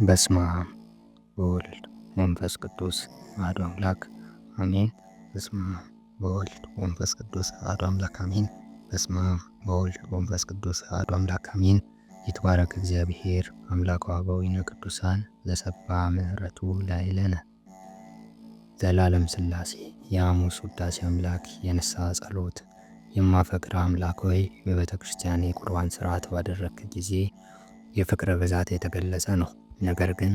በስመ አብ ወወልድ ወመንፈስ ቅዱስ አሐዱ አምላክ አሜን። በስመ አብ ወወልድ ወመንፈስ ቅዱስ አሐዱ አምላክ አሜን። በስመ አብ ወወልድ ወመንፈስ ቅዱስ አሐዱ አምላክ አሜን። ይትባረክ እግዚአብሔር አምላከ አበዊነ ቅዱሳን ዘሰባ ምሕረቱ ላዕለነ ዘላለም ሥላሴ። የሐሙስ ውዳሴ አምላክ የንስሐ ጸሎት። የማፈቅር አምላክ ሆይ፣ በቤተ ክርስቲያን የቁርባን ሥርዓት ባደረግክ ጊዜ የፍቅር ብዛት የተገለጸ ነው። ነገር ግን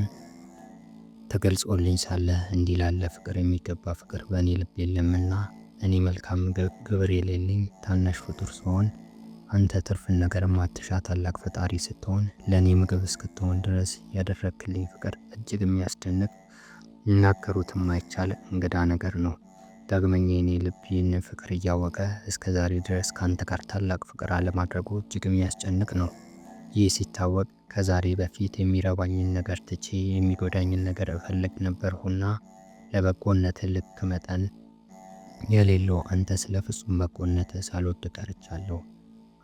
ተገልጾልኝ ሳለ እንዲህ ላለ ፍቅር የሚገባ ፍቅር በእኔ ልብ የለምና፣ እኔ መልካም ግብር የሌለኝ ታናሽ ፍጡር ስሆን፣ አንተ ትርፍን ነገር ማትሻ ታላቅ ፈጣሪ ስትሆን፣ ለእኔ ምግብ እስክትሆን ድረስ ያደረግክልኝ ፍቅር እጅግ የሚያስደንቅ፣ ሊናገሩት የማይቻል እንግዳ ነገር ነው። ዳግመኛ የኔ ልብ ይህንን ፍቅር እያወቀ እስከ ዛሬ ድረስ ከአንተ ጋር ታላቅ ፍቅር አለማድረጉ እጅግ የሚያስጨንቅ ነው። ይህ ሲታወቅ ከዛሬ በፊት የሚረባኝን ነገር ትቼ የሚጎዳኝን ነገር እፈልግ ነበርሁና፣ ለበጎነት ልክ መጠን የሌለው አንተ ስለ ፍጹም በጎነት ሳልወድ ቀርቻለሁ።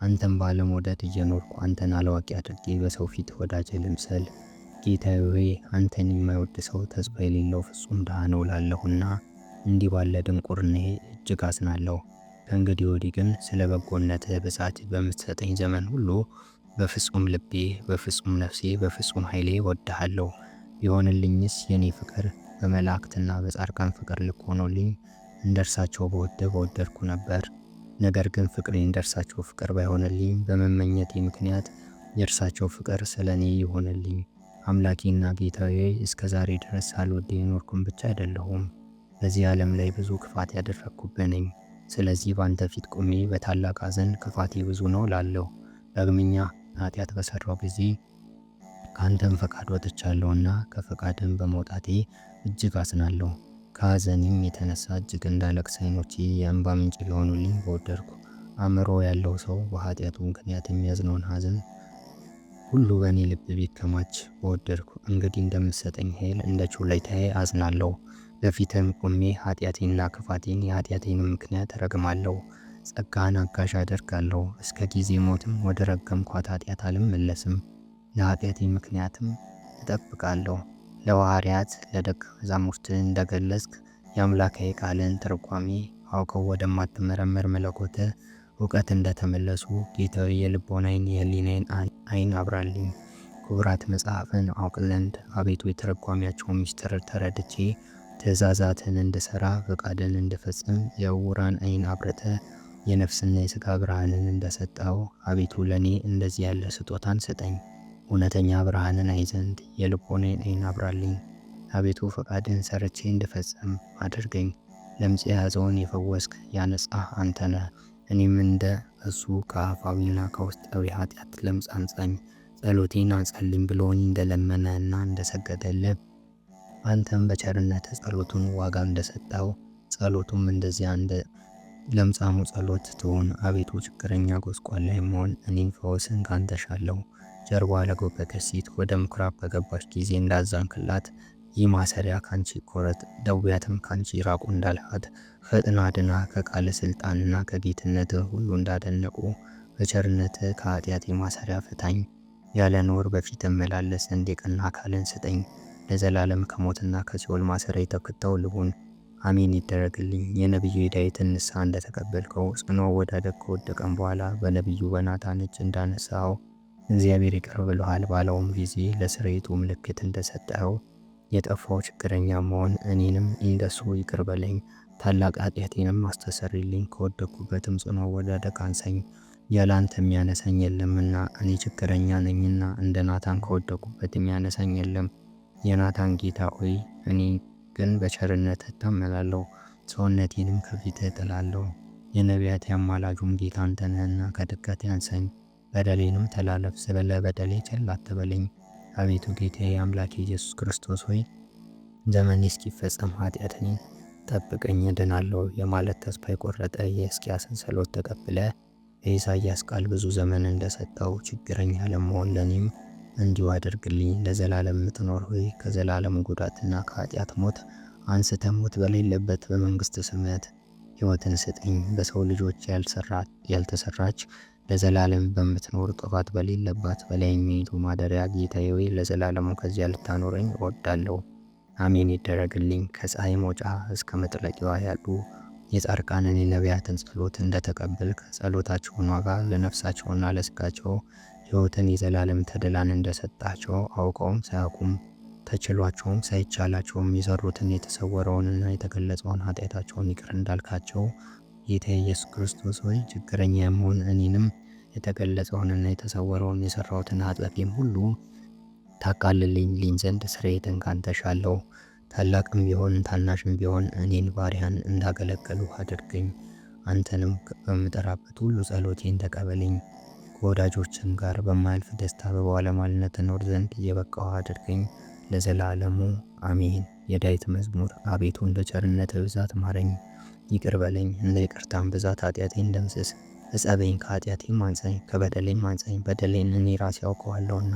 አንተን ባለመውደድ እየኖርኩ አንተን አላዋቂ አድርጌ በሰው ፊት ወዳጅ ልምሰል። ጌታዬ ሆይ፣ አንተን የማይወድ ሰው ተስፋ የሌለው ፍጹም ድሃ ነው እላለሁና እንዲህ ባለ ድንቁርናዬ እጅግ አዝናለሁ። ከእንግዲህ ወዲህ ግን ስለ በጎነትህ ብዛት በምትሰጠኝ ዘመን ሁሉ በፍጹም ልቤ፣ በፍጹም ነፍሴ፣ በፍጹም ኃይሌ እወድሃለሁ። ቢሆንልኝስ የኔ ፍቅር በመላእክትና በጻድቃን ፍቅር ልክ ሆኖልኝ እንደርሳቸው በወደ በወደድኩ ነበር። ነገር ግን ፍቅሬ እንደርሳቸው ፍቅር ባይሆንልኝ በመመኘቴ ምክንያት የእርሳቸው ፍቅር ስለ እኔ ይሆንልኝ። አምላኬና ጌታዬ፣ እስከ ዛሬ ድረስ ሳልወድ የኖርኩም ብቻ አይደለሁም፣ በዚህ ዓለም ላይ ብዙ ክፋት ያደረግኩብህ ነኝ። ስለዚህ በአንተ ፊት ቆሜ በታላቅ ሐዘን ክፋቴ ብዙ ነው እላለሁ። ዳግመኛ ኃጢአት በሰራው ጊዜ ከአንተም ፈቃድ ወጥቻለሁና ከፈቃድም በመውጣቴ እጅግ አዝናለሁ። ከሐዘኔም የተነሳ እጅግ እንዳለቅስ ዓይኖቼ የእንባ ምንጭ ሊሆኑልኝ በወደድኩ። አእምሮ ያለው ሰው በኃጢአቱ ምክንያት የሚያዝነውን ሐዘን ሁሉ በእኔ ልብ ቢከማች በወደድኩ። እንግዲህ እንደምትሰጠኝ ኃይል እንደ ችሎታዬ አዝናለሁ። በፊትህም ቆሜ ኃጢአቴንና ክፋቴን የኃጢአቴንም ምክንያት እረግማለሁ። ጸጋህን አጋዥ አደርጋለሁ። እስከ ጊዜ ሞትም ወደ ረገምኳት ኃጢአት አልመለስም። ለኃጢአቴ ምክንያትም እጠብቃለሁ። ለሐዋርያት ለደቀ መዛሙርት እንደገለጽክ የአምላካዊ ቃልን ትርጓሜ አውቀው ወደማትመረመር መለኮት እውቀት እንደተመለሱ፣ ጌታዊ የልቦናዬን የህሊናዬን ዓይን አብራልኝ። ክቡራት መጽሐፍን አውቅ ዘንድ አቤቱ የትርጓሜያቸውን ምስጢር ተረድቼ ትእዛዛትን እንድሠራ ፈቃድን እንድፈጽም የዕውራን ዓይን አብርተህ የነፍስና የሥጋ ብርሃንን እንደሰጠው፣ አቤቱ ለእኔ እንደዚህ ያለ ስጦታን ስጠኝ። እውነተኛ ብርሃንን አይ ዘንድ የልቦናዬን ዓይን አብራልኝ። አቤቱ ፈቃድን ሰርቼ እንድፈጽም አድርገኝ። ለምጽ የያዘውን የፈወስክ ያነጻህ አንተ ነህ። እኔም እንደ እሱ ከአፋዊና ከውስጣዊ ኃጢአት ለምጽ አንጻኝ፣ ጸሎቴን አንጻልኝ ብሎኝ እንደለመነና እንደሰገደልህ፣ አንተም በቸርነት ጸሎቱን ዋጋ እንደሰጠው፣ ጸሎቱም እንደዚያ እንደ ለምጻሙ ጸሎት ትሁን። አቤቱ ችግረኛ ጎስቋላ የምሆን እኔን ፈውስን ካንተ ሻለሁ። ጀርባዋ ለጎበጠች ሴት ወደ ምኩራብ በገባች ጊዜ እንዳዘንክላት፣ ይህ ማሰሪያ ካንቺ ይቆረጥ፣ ደዌያትም ካንቺ ይራቁ እንዳልሃት፣ ፈጥና ድና ከቃለ ስልጣንና ከጌትነት ሁሉ እንዳደነቁ፣ በቸርነት ከኃጢአቴ ማሰሪያ ፍታኝ። ያለ ኖር በፊት እመላለስ ዘንድ የቀና አካልን ስጠኝ። ለዘላለም ከሞትና ከሲኦል ማሰሪያ የተፈታው ልሁን። አሜን ይደረግልኝ። የነቢዩ የዳዊትን ንስሐ እንደተቀበልከው፣ ጽኑ አወዳደቅ ከወደቀም በኋላ በነቢዩ በናታን እጅ እንዳነሳው፣ እግዚአብሔር ይቅር ብሎሃል ባለውም ጊዜ ለስርየቱ ምልክት እንደሰጠኸው፣ የጠፋው ችግረኛ መሆን እኔንም እንደሱ ይቅር በለኝ። ታላቅ ኃጢአቴንም አስተሰርይልኝ። ከወደቅኩበትም ጽኑ አወዳደቅ አንሳኝ። ያለ አንተ የሚያነሳኝ የለምና፣ እኔ ችግረኛ ነኝና እንደ ናታን ከወደቅኩበት የሚያነሳኝ የለም። የናታን ጌታ ሆይ፣ እኔ ግን በቸርነት እታመናለሁ፣ ሰውነቴንም ከፊትህ እጥላለሁ። የነቢያት የአማላጁም ጌታ አንተ ነህና ከድቀት ያንሰኝ፣ በደሌንም ተላለፍ፣ ስለ በደሌ ቸል አትበለኝ። አቤቱ ጌታዬ አምላኬ ኢየሱስ ክርስቶስ ሆይ፣ ዘመኔ እስኪፈጸም ኃጢአትን ጠብቀኝ እድናለሁ የማለት ተስፋ የቆረጠ የሕዝቅያስን ጸሎት ተቀብለ የኢሳይያስ ቃል ብዙ ዘመን እንደሰጠው ችግረኛ ለመሆን ለእኔም እንዲሁ አድርግልኝ። ለዘላለም የምትኖር ሆይ፣ ከዘላለም ጉዳትና ከኃጢአት ሞት አንስተ ሞት በሌለበት በመንግስት ሰማያት ሕይወትን ስጠኝ። በሰው ልጆች ያልተሰራች ለዘላለም በምትኖር ጥፋት በሌለባት በላይኛይቱ ማደሪያ ጌታዬ ሆይ ለዘላለሙ ከዚያ ልታኖረኝ እወዳለሁ። አሜን ይደረግልኝ። ከፀሐይ መውጫ እስከ መጥለቂያዋ ያሉ የጻድቃንን የነቢያትን ጸሎት እንደተቀበልክ ጸሎታቸውን ዋጋ ለነፍሳቸውና ለስጋቸው ሕይወትን የዘላለም ተድላን እንደሰጣቸው አውቀውም ሳያውቁም ተችሏቸውም ሳይቻላቸውም የሰሩትን የተሰወረውንና የተገለጸውን ኃጢአታቸውን ይቅር እንዳልካቸው ጌታ ኢየሱስ ክርስቶስ ሆይ ችግረኛ የምሆን እኔንም የተገለጸውንና የተሰወረውን የሰራሁትን ኃጢአቴን ሁሉ ታቃልልኝ ዘንድ ስርየትን ካንተ እሻለሁ። ታላቅም ቢሆን ታናሽም ቢሆን እኔን ባሪያን እንዳገለገሉ አድርገኝ። አንተንም በምጠራበት ሁሉ ጸሎቴን ተቀበለኝ። ከወዳጆችም ጋር በማያልፍ ደስታ በባለሟልነት እኖር ዘንድ የበቃሁ አድርገኝ ለዘላለሙ አሜን። የዳዊት መዝሙር። አቤቱ እንደ ቸርነትህ ብዛት ማረኝ፣ ይቅር በለኝ፣ እንደ ይቅርታም ብዛት ኃጢአቴን ደምስስ። እጸበኝ፣ ከኃጢአቴም አንጻኝ፣ ከበደሌም አንጻኝ። በደሌን እኔ ራሴ አውቀዋለሁና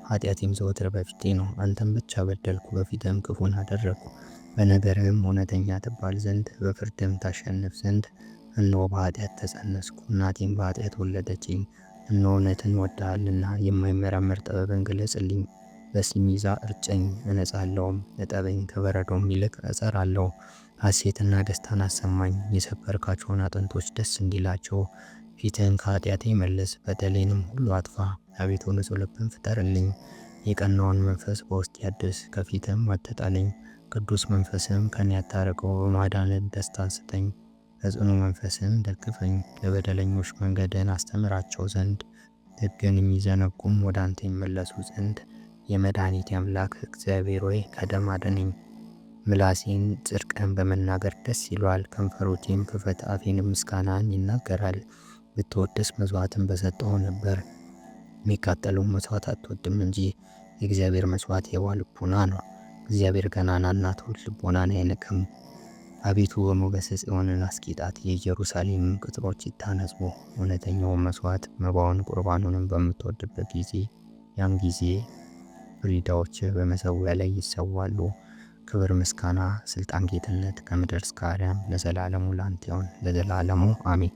ኃጢአቴም ዘወትር በፊቴ ነው። አንተም ብቻ በደልኩ፣ በፊትህም ክፉን አደረግኩ። በነገርህም እውነተኛ ትባል ዘንድ በፍርድህም ታሸንፍ ዘንድ እነሆ በኃጢአት ተጸነስኩ፣ እናቴም በኃጢአት ወለደችኝ። እነሆ እውነትን ወድሃልና የማይመረመር ጥበብን ግለጽልኝ። በሲሚዛ እርጨኝ እነጻለሁም፣ እጠበኝ ከበረዶም ይልቅ እጠራለሁ። ሐሴትና ደስታን አሰማኝ፣ የሰበርካቸውን አጥንቶች ደስ እንዲላቸው። ፊትህን ከኃጢአቴ መልስ፣ በደሌንም ሁሉ አጥፋ። አቤቱ ንጹሕ ልብን ፍጠርልኝ፣ የቀናውን መንፈስ በውስጤ አድስ። ከፊትህም አትጣለኝ፣ ቅዱስ መንፈስህም ከኔ አታርቀው። በማዳንህ ደስታን ስጠኝ፣ በጽኑ መንፈስህም ደግፈኝ። ለበደለኞች መንገድህን አስተምራቸው ዘንድ ሕግን የሚዘነጉም ወደ አንተ ይመለሱ ዘንድ። የመድኃኒቴ አምላክ እግዚአብሔር ሆይ ከደም አድነኝ። ምላሴን ጽድቅህን በመናገር ደስ ይለዋል፣ ከንፈሮቼም ክፈት፣ አፌንም ምስጋናን ይናገራል። ብትወድስ መሥዋዕትን በሰጠው ነበር፣ የሚቃጠለውን መሥዋዕት አትወድም እንጂ። የእግዚአብሔር መሥዋዕት የዋህ ልቦና ነው። እግዚአብሔር ገናናና ትሑት ልቦናን አይንቅም። አቤቱ በሞገስህ ጽዮንን አስጌጣት፣ የኢየሩሳሌምም ቅጥሮች ይታነጹ። እውነተኛውን መሥዋዕት መባውን ቁርባኑንም በምትወድበት ጊዜ ያን ጊዜ ፍሪዳዎችህ በመሠዊያ ላይ ይሰዋሉ። ክብር፣ ምስጋና፣ ስልጣን፣ ጌትነት ከምድር እስከ አርያም ለዘላለሙ ላንተ ይሁን፣ ለዘላለሙ አሜን።